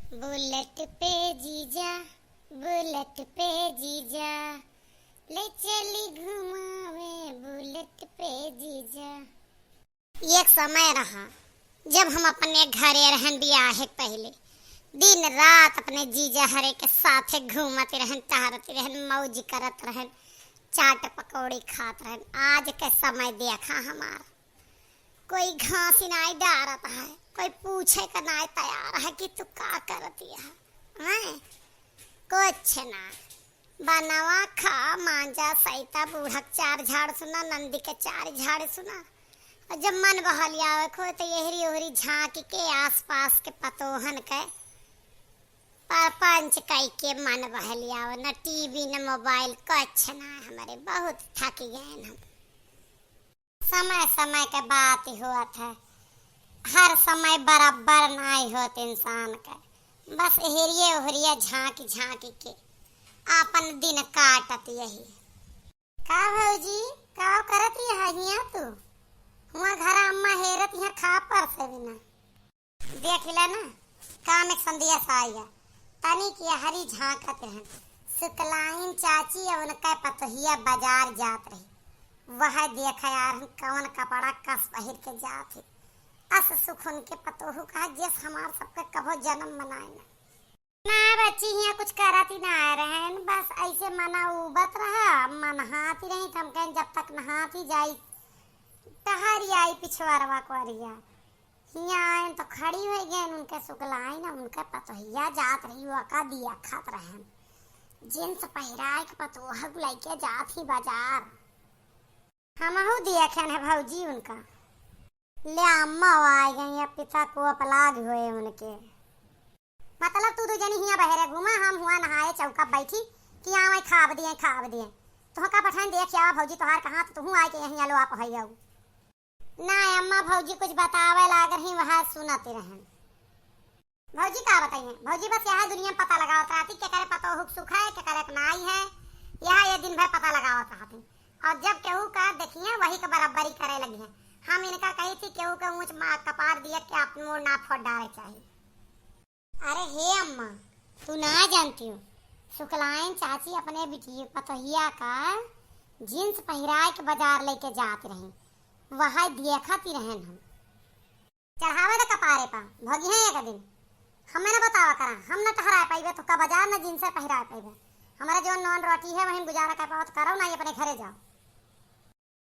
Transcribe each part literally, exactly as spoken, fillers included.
बुलेट पे जीजा, बुलेट पे जीजा, ले चली घुमावे बुलेट पे जीजा। एक समय रहा, जब हम अपने घरे रहन बियाहे के पहिले, दिन रात अपने जीजा हरे के साथे घूमत रहन, टहरत रहन, मौज करत रहन, चाट पकौड़ी खात रहन। आज के समय देखा हमार, कोई घास नाई डारत है, कोई पूछे का नाई तैयार है कि तू का करती है, हैं? कुछ ना, बनवा खा, मांजा, सैता, बूढ़क चार झाड़ सुना, नंदी के चार झाड़ सुना। और जब मन बहलियावे खो तो एहरी ओहरी झांक के आसपास के पतोहन के परपंच कई के मन बहलियावे, न टीवी न मोबाइल, कुछ ना। हमारे बहुत थक गए हम। समय समय के बात ही होत है, हर समय बराबर नाई होत इंसान के। बस एहरिये ओहरिये झांकी झांकी के आपन दिन काटत यही। का भौजी, का करत रही हियां तू? हुआ घर अम्मा हेरत यहाँ खा पर से बिना। देख ले ना, काम एक संदेश आइगा। तनी की हरी झांकत रहन। सुकलाइन चाची और उनका पतोहिया बाजार जात रही। वह देख यार, हम कवन कपड़ा कस पहिर के जात ही। अस सुख उनके पतोहू का, जस हमार सबके कभो जन्म बनाए ना। ना बच्ची, हियां कुछ करत ही ना आ रहन, बस ऐसे मना उबत रहा, मनहात ही रही। हम कहन, जब तक नहात ही जाई, टहरी आई पिछवारवा कोरिया। हियां आयन तो खड़ी हो गए, उनके सुकलाइन, उनके पतोहिया जात रही, वो का दिया खात रहन। जींस पहिराए के पतोह को लेके जात ही बाजार। हमहू दिया खेन है भौजी उनका। ले अम्मा वो आ गई, अब पिता को अपलाग हुए उनके। मतलब तू दू जनी हियां बहरे घूमा, हम हुआ नहाए चौका बैठी कि आवे खाब दिए, खाब दिए। तुह का पठान देख आवा भौजी तोहार कहाँ, तो तुहू आए के यहीं आलो आप है। ना अम्मा, भौजी कुछ बतावे लाग रही, वह सुनत रहन। भौजी का बताइए, भौजी बस यह दुनिया में पता लगावत रहती, के करे पतोहू के सुख है, के करे के नाई है, यह ये दिन भर पता लगावत रहती। और जब केहू का देखिए, वही के बराबरी करे लगी है। हम इनका कही थी, केहू के ऊंच मा-, कपार दिया के आप मुंह ना फोड़ डारे चाहिए। अरे हे अम्मा, तू ना जानती हो, सुकलाइन चाची अपने बिटिया पतोहिया का जींस पहिराए के बाजार लेके जात रही, वह देखत ही रहन हम। चढ़ावे दे कपारे पा, भगिहे एक दिन। हमें ना बतावा करा, हम ना टहराए पाइबे, तो का बाजार ना जींस पहिराए पाइबे। हमारा जवन नॉन रोटी है, वही गुजारा कर पाओ तो करो, ना ही अपने घरे जाओ।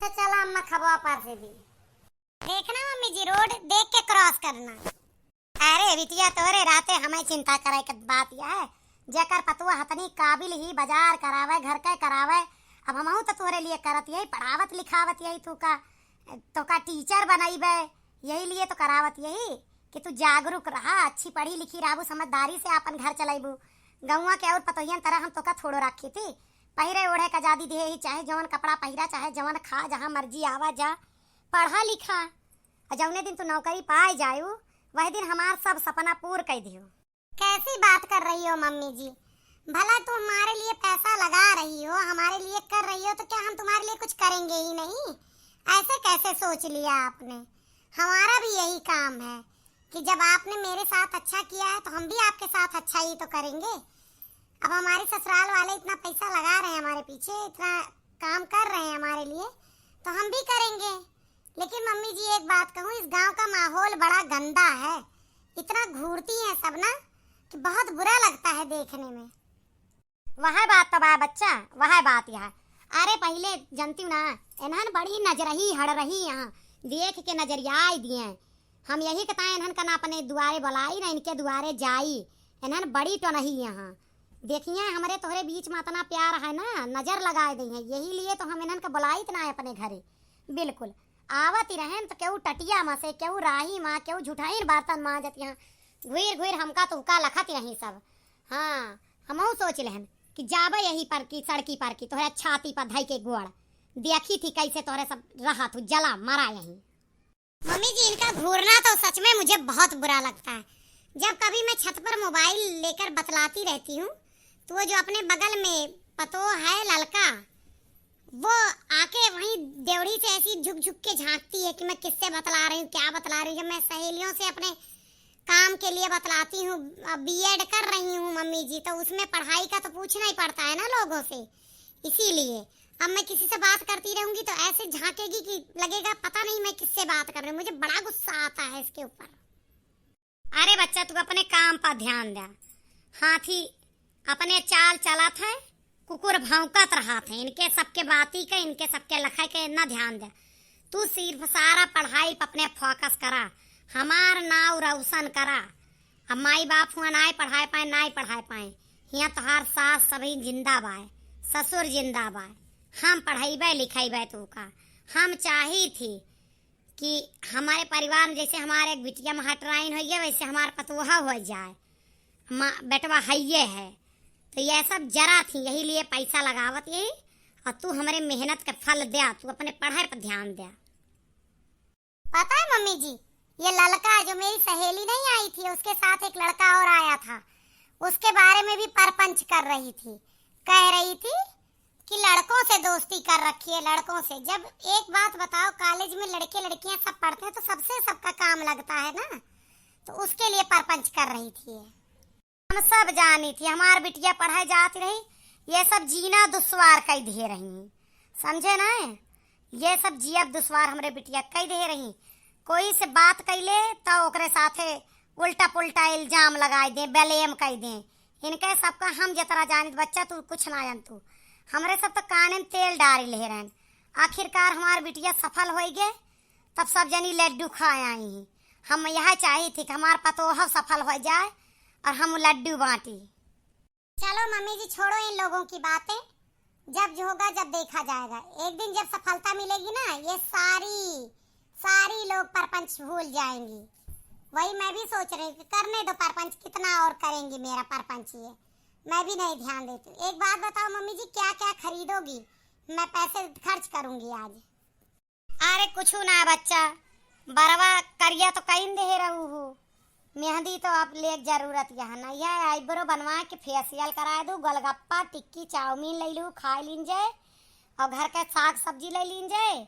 तो चला अम्मा, खबवा पार से दी। देखना मम्मी जी, रोड देख के क्रॉस करना। अरे बिटिया, तोरे रहते हमें चिंता करे के बात यह है, जेकर पतुआ हतनी काबिल ही, बाजार करावे, घर के करावे। अब हमहू तो तोरे लिए करत यही, पढ़ावत लिखावत यही, तू का, तो का टीचर बनैबे, यही लिए तो करावत यही कि तू जागरूक रहा, अच्छी पढ़ी लिखी रहबू, समझदारी से आपन घर चलैबू। गौवा के और पतोहियन तरह हम तोका थोड़ो रखी थी। पहिरे ओढ़े का आजादी दिहे ही, चाहे जवन कपड़ा पहिरा, चाहे जवन खा, जहाँ मर्जी आवा जा, पढ़ा लिखा। और जौने दिन तू नौकरी पाए जायू, वह दिन हमार सब सपना पूर कर दियो। कैसी बात कर रही हो मम्मी जी? भला तुम हमारे लिए पैसा लगा रही हो, हमारे लिए कर रही हो, तो क्या हम तुम्हारे लिए कुछ करेंगे ही नहीं? ऐसे कैसे सोच लिया आपने? हमारा भी यही काम है कि जब आपने मेरे साथ अच्छा किया है, तो हम भी आपके साथ अच्छा ही तो करेंगे। अब हमारे ससुराल वाले इतना पैसा लगा रहे हैं हमारे पीछे, इतना काम कर रहे हैं हमारे लिए, तो हम भी करेंगे। लेकिन मम्मी जी, एक बात कहूँ, इस गांव का माहौल बड़ा गंदा है, इतना घूरती हैं सब ना कि बहुत बुरा लगता है देखने में। वह बात तो बा बच्चा, वह बात यह। अरे पहिले जनती ना, इन्हन बड़ी नजरही हड़ रही यहाँ, देख के नजरिया दिए। हम यही कता इन्हन का ना अपने दुआरे बुलाई, ना इनके दुआरे जाई। इन्हन बड़ी टोनही यहाँ। देखिए, हमरे तोहरे बीच में इतना प्यार है ना, नजर लगाए दे हैं, यही लिए तो हम इन्हन का बुलाइत ना है अपने घरे। बिल्कुल, आवत ही रहन तो केहू टटिया में से, केहू राही में, केहू झुठाइन बर्तन मांजत यहाँ। घुर घुर हमका तुहका लखत रही सब। हाँ, हमहू सोच लेहन कि जाबे यही पर की, सड़की पर की, तोहरे छाती पर धई के गोड़। देखी थी कैसे तोहरे सब रहत हो, जला मरा यहीं। मम्मी जी, इनका घूरना तो सच में मुझे बहुत बुरा लगता है। जब कभी मैं छत पर मोबाइल लेकर बतलाती रहती हूँ, तो वो जो अपने बगल में पतो है ललका, वो आके वहीं देवड़ी से ऐसी झुक झुक के झांकती है कि मैं किससे बतला रही हूँ, क्या बतला रही हूँ। जब मैं सहेलियों से अपने काम के लिए बतलाती हूँ, अब बीएड कर रही हूँ मम्मी जी, तो उसमें पढ़ाई का तो पूछना ही पड़ता है ना लोगों से, इसीलिए अब मैं किसी से बात करती रहूंगी तो ऐसे झांकेगी कि लगेगा पता नहीं मैं किससे बात कर रही हूँ। मुझे बड़ा गुस्सा आता है इसके ऊपर। अरे बच्चा, तू अपने काम पर ध्यान द्या। हाथी अपने चाल चलत है, कुकुर भौंकत रहत है। इनके सबके बाती के, इनके सबके लखै के ना ध्यान द्या। तू सिर्फ सारा पढ़ाई पर अपने फोकस करा, हमार नाव रोशन करा। अब माई बाप हुआ नाय पढ़ाए पाए, नाय पढ़ाए पाए, हियाँ तोहार सास सभी जिंदा बाय, ससुर जिंदा बाय। हम पढ़ैबे लिखैबे तू का। हम चाही थी कि हमारे परिवार में जैसे हमारे एक बिटिया महटराइन होइ गया, वैसे हमार पतोहा होइ जाए। माँ, बेटवा हइये है, तो ये सब जरा थी, यही लिए पैसा लगावत यही। और तू हमरे मेहनत का फल द्या, तू अपने पढ़ाई पर ध्यान द्या। पता है मम्मी जी, ये ललका जो मेरी सहेली नहीं आई थी, उसके साथ एक लड़का और आया था, उसके बारे में भी परपंच कर रही थी, कह रही थी कि लड़कों से दोस्ती कर रखी है, लड़कों से। जब एक बात बताओ, कॉलेज में लड़के लड़कियां सब पढ़ते हैं तो सबसे सबका काम लगता है ना, तो उसके लिए परपंच कर रही थी ये। हम सब जानी थी, हमार बिटिया पढ़े जात रही, ये सब जीना दुश्वार कई दिहे रही, समझे ना? ये सब जियब दुश्वार हमरे बिटिया कई दिहे रही। कोई से बात कैले तो ओकरे साथे उल्टा पुल्टा इल्जाम लगाई दे, ब्लेम कई दे। इनके सबका हम जतरा जानित बच्चा, तू कुछ ना जानतू। हमरे सब तो काने में तेल डारी ले रहन। आखिरकार हमार बिटिया सफल होई गे, तब सब जनी लड्डू खाए आई ही। हम यह चाही थी कि हमार पतोह सफल हो जाए और हम लड्डू बांटी। चलो मम्मी जी, छोड़ो इन लोगों की बातें, जब जो होगा जब देखा जाएगा। एक दिन जब सफलता मिलेगी ना, ये सारी, सारी लोग परपंच भूल जाएंगी। वही मैं भी सोच रही हूँ कि करने दो परपंच, कितना और करेंगी मेरा परपंच ये, मैं भी नहीं ध्यान देती। एक बात बताओ मम्मी जी, क्या क्या खरीदोगी? मैं पैसे खर्च करूंगी आज। अरे कुछु ना बच्चा, बरवा करिया तो कईन देहे रहू हो, मेहंदी तो अब लेक जरूरत यह ना, यह आईब्रो बनवा के फेशियल कराए दू, गोलगप्पा टिक्की चाउमीन ले लू, खाए लीन जे, और घर के साग सब्जी ले लीन जे।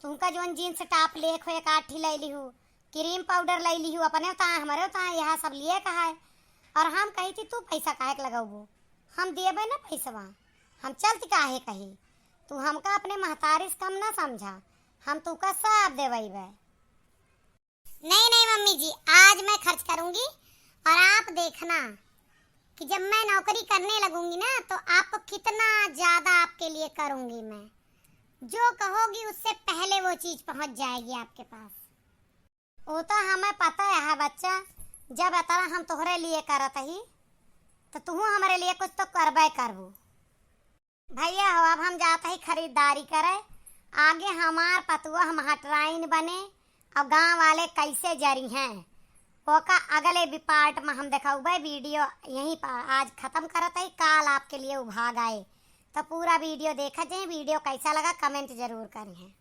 तुमका जौन जींस टॉप लेक हो एक आठ ठे ले लीहू, क्रीम पाउडर ले लीहू, अपने उताए हमरे उताए यह सब लिए कहा है। और हम कही थी तू पैसा काहे के लगौबू, हम देबे ना पैसवा, हम चलती काहे कही। तू हमका अपने महतारी से कम ना समझा, हम तुका सब देवैबे। नहीं, नहीं मम्मी जी, आज मैं खर्च करूंगी और आप देखना कि जब मैं नौकरी करने लगूंगी ना, तो आपको कितना ज्यादा आपके लिए करूंगी मैं। जो कहोगी उससे पहले वो चीज पहुंच जाएगी आपके पास। वो तो हमें पता है, है बच्चा, जब इतना हम तोहरे लिए करत ही, तो तू हमरे लिए कुछ तो करबे करबू। भैया हो, अब हम जात ही खरीदारी करे। आगे हमार पतोह महटराइन बने और गांव वाले कैसे जरी हैं, ओका अगले भी पार्ट में हम दिखाऊबे। वीडियो यहीं पर आज खत्म करत ही, काल आपके लिए उभाग आए, तो पूरा वीडियो देखा जाए। वीडियो कैसा लगा कमेंट जरूर करें।